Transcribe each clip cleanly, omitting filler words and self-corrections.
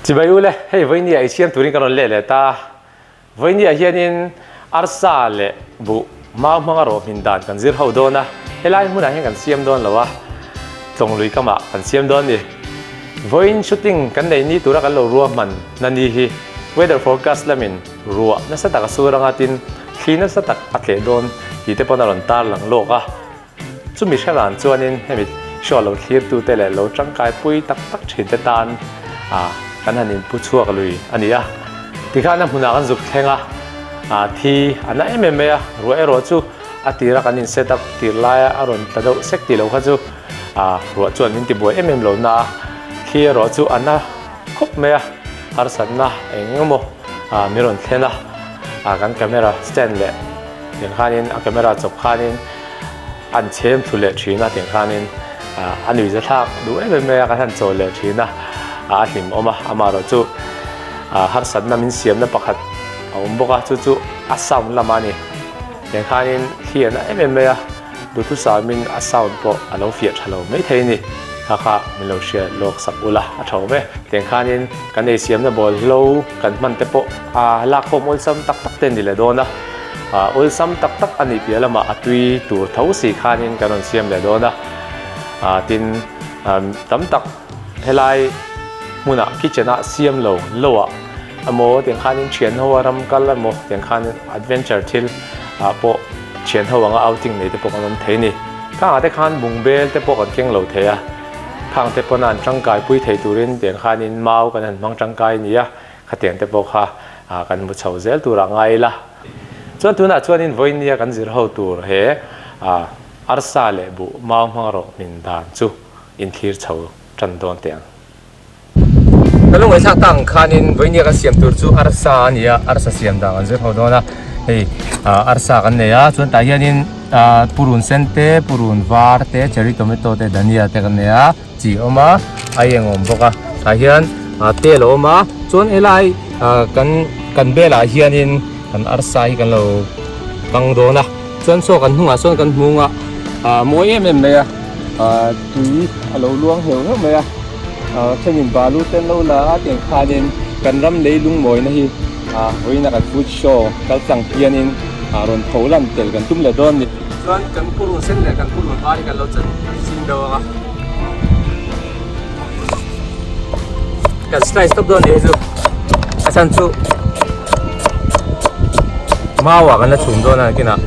Chibai ule, hei vawinia ei siam turin ka rawn leh leh ta. Vawinia hianin arsa leh buh mau hmanga rawh hmin dan kan zir ho dawn a, helai hmunah hian kan siam dawn lo a, Tlawnglui kamah kan siam dawn ni. Vawiin shooting kan nei ni tura kan lo ruahman na ni hi weather forecast lamin ruah nasa tak a sur anga tin thli nasa tak a tleh dawn tih te pawn a rawn tarlang lawk a. Chumi hre ran chuanin hemi show lo thlirtute leh lo tangkaipui tak tak thinte tan kan han inpu chhuak lui a ni a. Tikhan a hmunah kan zuk thleng a, thi a na em em mai a, ruah erawh chu a tira kan in set up tir laia a rawn tla deuh sek tih lo kha chu ruah chuan min tibuai em em lo na a, thli erawh chu a na khawp mai a, harsatna eng emaw min rawn thlen a, kan camera stand leh Tiang khanin a camera chawp khanin an chhem thlu leh thin a, tiang khanin a nuihza thlak duh em em mai a, kan han chawl leh thin a, a hlim awm a, amaherawh chu harsatna min siamna pakhat a awm bawk a, chu chu a sound lamah a ni. Tiang khanin thli a na em em mai a. Duhthusam-in a sound pawh a lo fiah tha lo maithei a ni. Kha kha min lo hria lawk sak ula a tha awm e. Tiang khanin kan eisiamna bawlhlo kan hman te pawh a lakkhawm awlsam tak tak te a ni leh dawn a. Awlsam tak tak a nih piah lamah a tui tur tho si khanin kan rawn siam leh dawn a. Tin, tam tak helai hmunah kitchen-ah siam lo loah emaw tiang khanin thian ho a ram kal emaw tiang khanin adventure thil ah pawh thian ho anga outing nei te pawh kan awm thei a ni. Khangah te khan bungbel te pawh kan keng lo thei a, khang te pawn an tangkai pui thei turin tiang khanin mau kan han hmang tangkai a ni a, khatiang te pawh kha kan hmu chho zel turah ngai ila. Chuan tunah chuanin vawinia kan zir ho tur he arsa leh buh mau hmang rawh hmin dan chu inthlir chho tan dawn teh ang. Ka lo ngaithlak tak ang khanin vawinia kan siam tur chu arsa a ni a, arsa siam dan kan zir ho dawn a, hei arsa kan nei a, chuan tah hianin purun sen te, purun var te, cherry tomato te, dhania te kan nei a, chi a awm a, aieng a awm bawk a, tah hian tel a awm a, chuan helai kan kan belah hianin kan arsa hi kan lo kang dawn a, chuan saw kan hnungah sawn kan hmung a, mawi em em mai a, tui a lo luang heuh heuh mai a. Thenin balu te an lo la a tiang khanin kan ram leilung mawina hi vawiina kan food show kal tlang hianin rawn tho lan tel kan tum leh dawn a ni. Chuan kan purun sen leh kan purun var hi kan lo chan zing deuh ang a. Kan slice tawp dawn a ni hei chu a chhan chu mau ah kan la chhum dawn a nakinah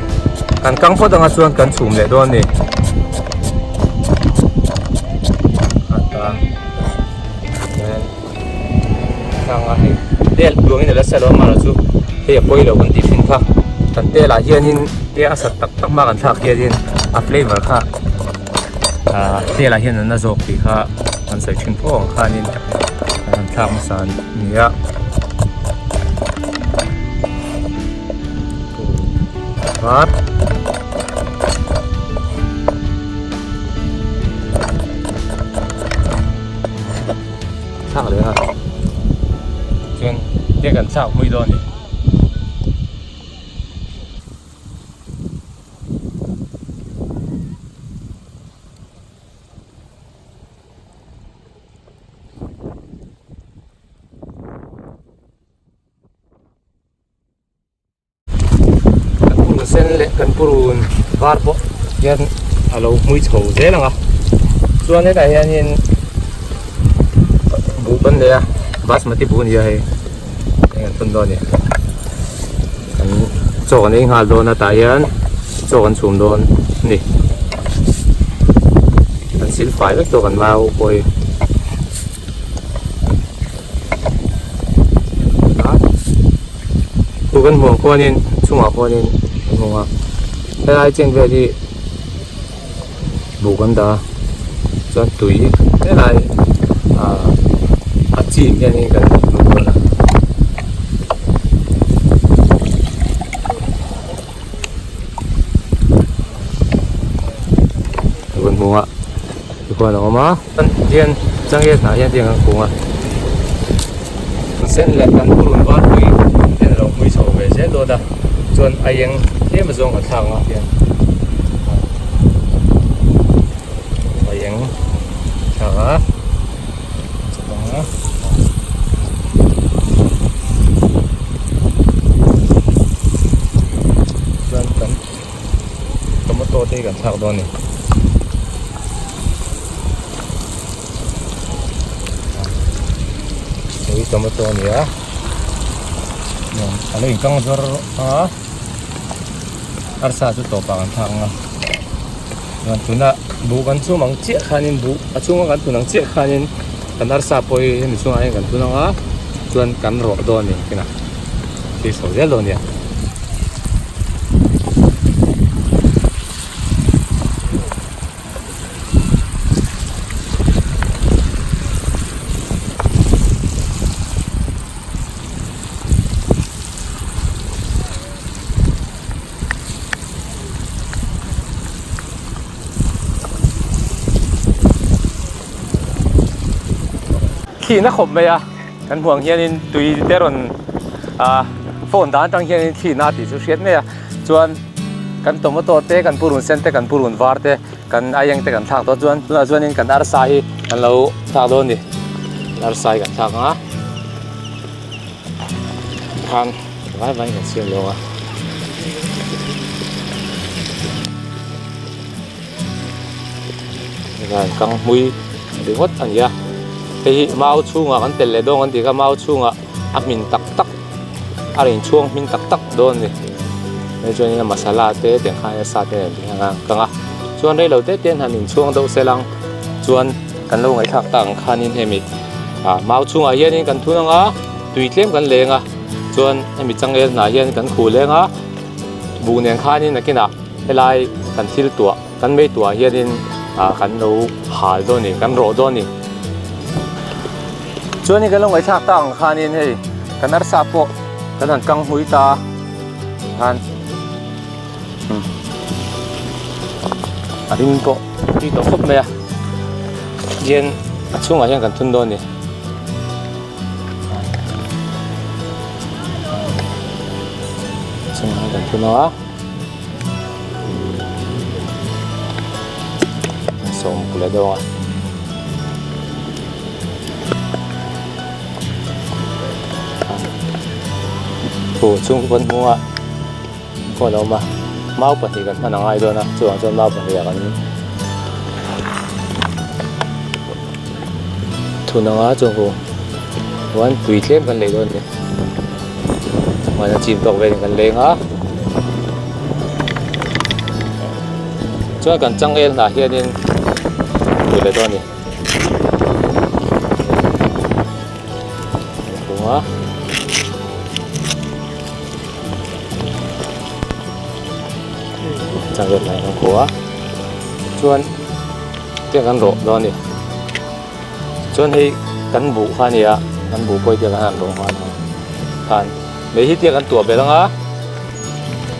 kan kang phawt anga chuan kan chhum leh dawn a ni. Tel duangin a la sa lo a mahlo chu hei a pawi lo kan tih thin kha kan tel ah hianin tia a sat tak tak hma kan thlak hianin a flavour kha ah tel ah hian an la zawk tih kha an sawi thin fo ang khanin an thlak hmasa a ni a. Thlak leh a chuan tiang kan thlak hmui dawn a ni. Kan purun sen leh kan purun var pawh hian a lo hmui chho zel ang a chuan hetah hianin buh kan nei a basmati buh a ni a hei heng an tawn dawn a ni kan chaw kan ei nghal dawn a tah hian chaw kan chhum dawn a ni kan sil fai vek tawh kan mau pawh hi. Chu kan hmuh ang khuanin chungah khuanin kan hmu a helai chen vel hi buh kan dah a chuan tui helai ah a chim hianin kan hmu dawn a. Kan hmu a tikhuan a awm a hian changel hnah hian tiang an kung a sen leh kan purun var pui hian alo hmui chho ve zel dawt a chuan a eng tlem azawng a thlak ang hian a eng thlak a chutah. te hi kan thlak dawn a ni. Hei hi tomato a ni a a lo inkang zawr a arsa chu tawpah kan thlak ang a chuan tuna buh kan chhum ang chiah khanin buh a chhunga kan tun ang chiah khanin kan arsa pawh hi hemi chhungah hian kan tun ang a chuan kan rawh dawn a ni kinah thil chho zel dawn a nia. Thihna khawp mai a kan hmuh ang hianin tui te rawn ah phone dan atang hianin thihna tih chu hriat mai a chuan kan tomato te kan purun sen te kan purun var te kan aieng te kan thlak tawh chuan tunah chuanin kan arsa hi kan lo thlak dawn a ni arsa hi kan thlak ang a khan vai vai in kan siam lawng a. Hian kang hmui ringawt a ni a hei hi mau chhungah kan tel leh dawn kan tih kha mau chhungah a hmin tak tak a rawn inchhuang hmin tak tak dawn a ni hei chuanin a masala te tiang khan a sa te nen te hian a kang a chuan rei lo te te an han inchhuang deuh sel ang chuan kan lo ngaihthlak tak ang khanin hemi ah mau chhungah hianin kan thun ang a tui tlem kan leng a chuan hemi changel hnah hian kan khuh leng a buh nen khanin nakinah helai kan thil tuah kan mei tuah hianin ah kan lo hal dawn a ni kan rawh dawn a ni chuanin kan lo ngaihthlak tak ang khanin hei kan arsa pawh kan han kang hmui ta khan a ring pawh tui tawh khawp mai a hian a chhungah hian kan thun dawn a ni. Chhungah hian kan thun a. Sawm kula dawng a. Aw chhung kan hmu a pawh a lo awm a mau pahnih kan hman a ngai dawn a chuvang chuan mau pahnih ah kan thun ang a chuan khu chuan tui tlem kan lei dawn a ni mahni chim tawk velin kan leng a chuan kan changel hnah hianin tui leh dawn a ni a. Changel hnah hi kan khuh a chuan tiang kan rawh dawn a ni. Chuan hei kan buh kha a ni a, kan buh pawh hi tiang khan an rawh nghal a khan mei hi tiang kan tuah belh ang a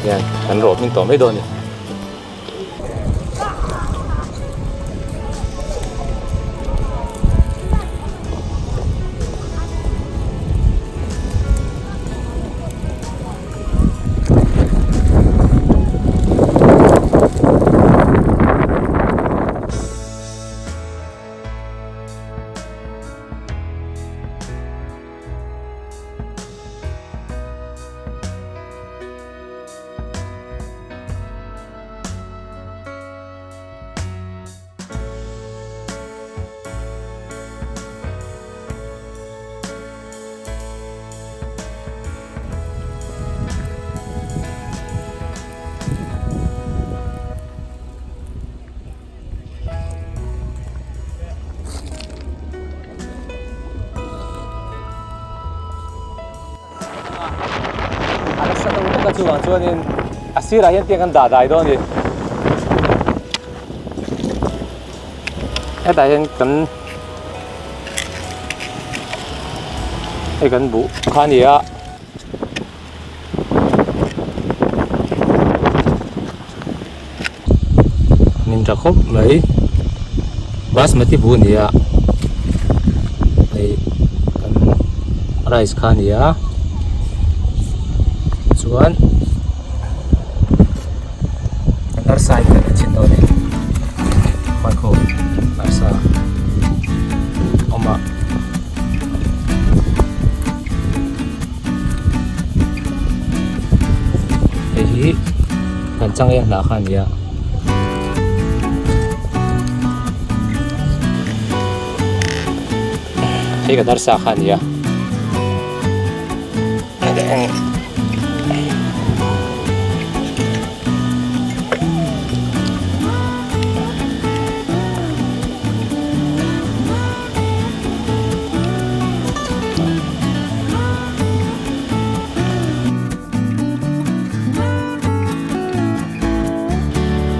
hian kan rawh hming tawh mai dawn a ni. A nasa deuh hlek a chuvang chuanin a sirah hian tiang kan dah dai dawn a ni. Hetah hian kan hei kan buh kha a ni a. Min tha khawp mai basmati buh a ni a hei kan rice kha a ni a chuan kan arsa hi kan chhin dawn a ni khuai arsa awm a. Hei hi kan changel hnah kha a ni a. Hei kan arsa kha a ni a.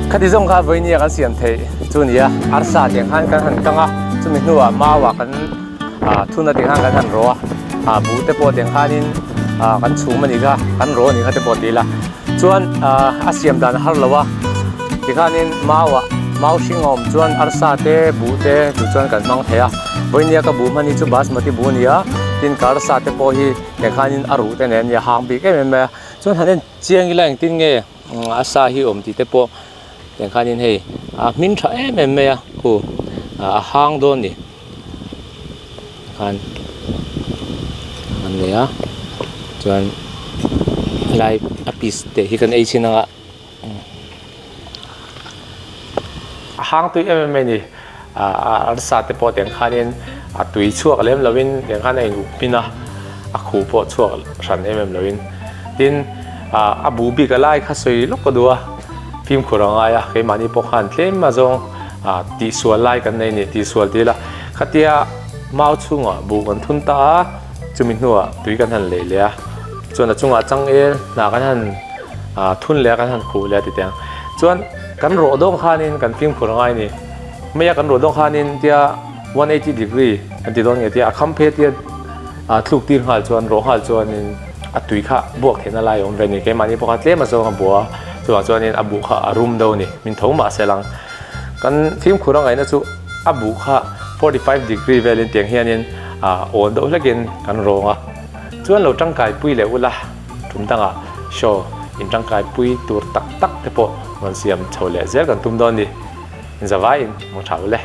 Khati zawng kha vawinia kan siam theih chu a ni a, arsa tiang khan kan han kang a, chumi hnuah mauah kan thun a tiang khan kan han rawh a, ah buh te pawh tiang khanin ah kan chhum a nih kha, kan rawh a nih kha te pawh ti ila chuan ah a siam dan a har lo a, tikhanin mauah mau hring a awm chuan arsa te buh te duh chuan kan hmang thei a, vawinia ka buh hman hi chu basmati buh a ni a, tin ka arsa te pawh hi tiang khanin a ruh te nen a nia hang bik em em mai a, chuan han en chiang ila engtin nge a sa hi awm tih te pawh tiang khanin hei a hmin tha em em mai a khu a hang dawn a ni khan an nei a chuan helai a piece te hi kan ei chhin anga a hang tui em em mai a ni ah arsa te pawh tiang khanin a tui chhuak lem lovin tiang khan a in up hmin a a khuh pawh chhuak hran em em lovin tin ah a buh bik a lai kha sawi lawk ka duh a fimkhur a ngai a keimahni pawh khan tlem a zawng ah tihsual lai kan nei a ni tihsual tih ila khatia mau chhungah buh kan thun ta a chumi hnuah tui kan han lei leh a chuan a chungah changel hna kan han ah thun leh a kan han khuh leh a ti teh ang chuan kan rawh dawng khanin kan fimkhur a ngai a ni mai a kan rawh dawng khanin tia 180 degree kan ti dawn nge tia a kham phei tia ah thluk tir nghal chuan rawh nghal chuanin a tui kha buak theihna lai a awm ve a ni keimahni pawh kha tlem a zawng a bua chuvang chuanin a buh kha a rum deuh a ni min tho mah se lang kan fimkhur a ngaihna chu a buh kha 45 degree velin tiang hianin ah awn deuh hlekin kan rawng a chuan lo tangkai pui leh ula tum dangah show in tangkai pui tur tak tak te pawh rawn siam chho leh zel kan tum dawn a ni. Zavaiin hmu tha ule.